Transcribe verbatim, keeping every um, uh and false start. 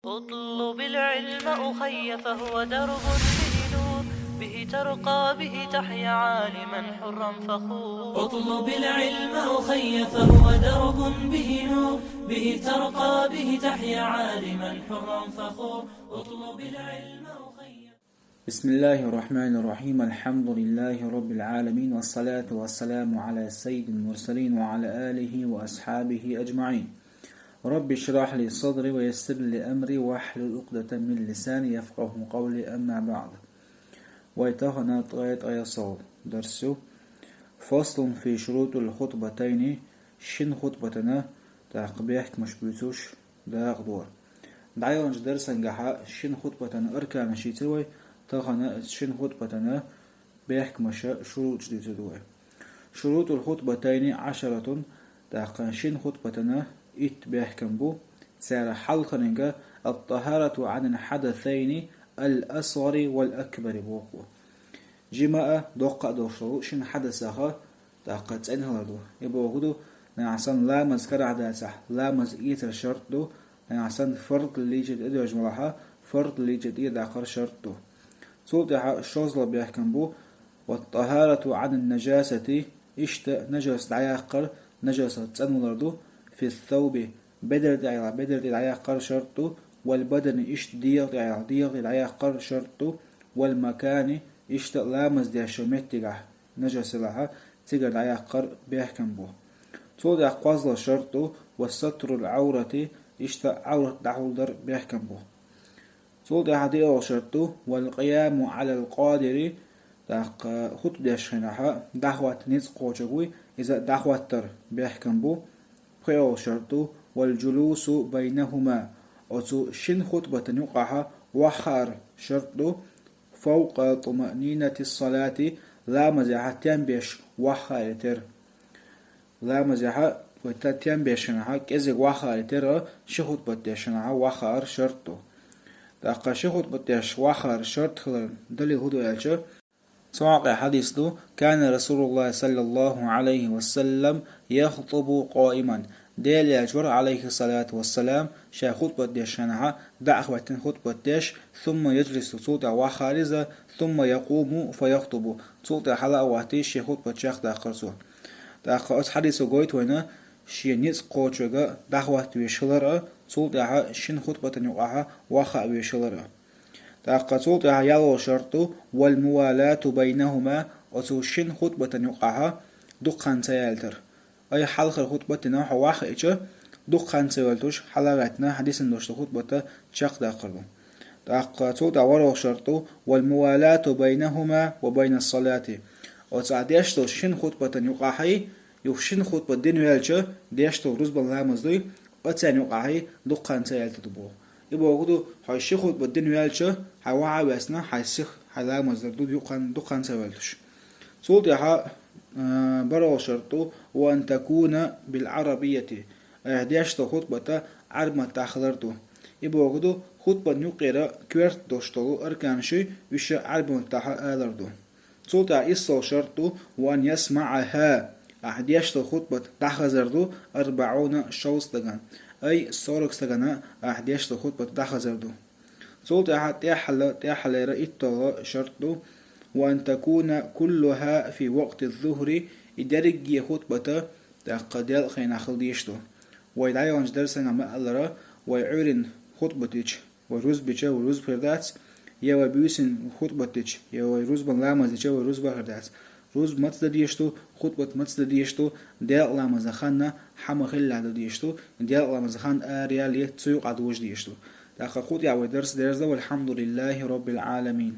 اطلب العلم أخي فهو درب به نور، به ترقى به تحيا عالما حرا فخور. اطلب العلم أخي فهو درب به نور، به ترقى به تحيا عالما حرا فخور. اطلب العلم أخي. بسم الله الرحمن الرحيم. الحمد لله رب العالمين، والصلاة والسلام على سيد المرسلين وعلى آله وأصحابه أجمعين. رب اشرح لي صدري ويسر لي أمري واحلل عقدة من لساني يفقه قولي، أما بعد. Вай тахана ткъаь ткъаь сол дарс ю. فصل في شروط الخطبتين, шин хутбатана тӀаккха бехкамаш буьйцуш дакъа ду. ДӀаяханчу дарсангахьа шин хутбатана арканаш йийцира вай, тахана шин хутбатана бехкамаша, шуруташ дуьйцур ду вай. شروط الخطبتين عشرة, тӀаккха шин хутбатана итт бехкам бу, цаьрах хьалхарниг الطهارة عن الحدثين الأصغر والأكبر боху. Жима а, доккха а долуш долу шина хьадасах тӀаккха цӀена хилар ду. И боху ду, нагахь санна ламаз карахь дацахь, ламаз эцар шарт ду, нагахь санна фард лийча тӀедожа валахьа, фард лийча тӀедаккхар шарт ду. Цул тӀаьхьа шозлагӀа бехкам бу, والطهارة عن النجاسة, иштта нажас дӀаяккхар, нажасах цӀанвалар ду, في الثوب, бедар тӀехь, бедар тӀе дӀаяккхар шарт ду, والبدن, иштта дегӀа тӀехь, дегӀа тӀе дӀаяккхар шарт ду, والمكان, иштта ламаз деш йолу меттигахь нажас елахьа, цигара дӀаяккхар бехкам бу. Цул тӀаьхьа кхозлагӀа шарт ду, وستر العورة, иштта Ӏаврат дӀахьулдар бехкам бу. Цул тӀаьхьа диъалгӀа шарт ду, والقيام على القادر, тӀаккха хутба деш хенахьа дӀахӀотта ницкъ кхочург вуй, иза дӀахӀоттар бехкам бу. ПхоьалгӀа шарт ду, والجلوس بينهما, оцу шин хутбатан юкъахьа ваххаар шарт ду, فوق طمأنينة الصلاة, ламазехьа тем беш ваххаале тера. Ламазехьа вай та-, тем беш хенахьа кӀезиг ваххаале тера, ши хутбат деш хенахьа ваххаар шарт ду. ТӀаккха ши хутбат деш ваххаар шарт хилар далил хӀун ду аьлча, цу хьокъехь хьадис ду: كان رسول الله صلى الله عليه وسلم يخطب قائما. Дела элча вара, عليه الصلاة والسلام, ша хутбат деш хенахьа дӀа а хӀоьттина хутбат деш, ثم يجلس, цул тӀаьхьа ваххаар иза, ثم يقوم فيخطب, цул тӀаьхьа хьала а хӀоттий, шен хутбат чекхдаккхар цо. ТӀаккха оцу хьадисо гойту вайна шен ницкъ кхочург дӀахӀотта веш хилар а, цул тӀаьхьа шин хутбатан юкъахьа ваххаа веш хилар а. ТӀаккха цул тӀаьхьа ялхалгӀа шарт ду, والموالاة بينهما, оцу шин хутбатан юкъахьа дукха хан ца ялийтар. Ай хьалхара хутбат дина хьо ваххаийча, дукха хан ца йоьлтуш, хьала а гӀаьттина, хьан дисина долуш долу хутбата чекхдаккхар ду. ТӀаккха цул тӀаьхьа ворхӀалгӀа шарт ду, والموالاة بينهما وبين الصلاة. Оцу ахь деш долу шин хутбатан юкъахьий, юха шин хутбат дина ваьлча, деш долу рузбан ламаз дуй, оцарна юкъахьий дукха хан ца ялийтар ду боху. И боху ду, хьо ши хутбат дина ваьлча, хьайн вахьа а ваьцна, хьайн сих, хьайн ламаз дар ду, юкъан, дукха хан ца ваьлтуш. Цул тӀаьхьа, а, бархӀалгӀа шарт ду, وأن تكون بالعربية. Айхьа деш долу хутбата Ӏарб маттахь хилар ду. И боху ду, хутбан юккъера коьрта долуш долу арканаши уьш Ӏарб маттахь алар ду. Цул тӀаьхьа иссалгӀа шарт ду, وأن يسمعها. Ахь деш долу хутбат дӀахазар ду أربعون, шовзткъа стагана. Ай сорок стагана ахь деш долу хутбат дӀахазар ду. Цул тӀаьхьа тӀаьххьала-, тӀаьххьалера итталгӀа шарт ду, وأن تكون كلها في وقت الظهر, и дерриге хутбата тӀаккха делкъа хенахь хила дезаш ду. Вай дӀаяханчу дарсана ма-аллара, вай Ӏуьйрин хутбат дича, вай рузба дича, вай рузба хир дац, я вай буьйсанна хутбат дича, я вай рузбан ламаз дича, вай рузба хир дац. Рузба маца дан дезаш ду, хутбат маца дан дезаш ду, делкъа ламазан хан хьан ма-хиллехь дан дезаш ду, делкъа ламазан хан араяьлла цу юкъахь дожа дезаш ду. ТӀаккха кху тӀехь вай дарс дерза, والحمد لله رب العالمين.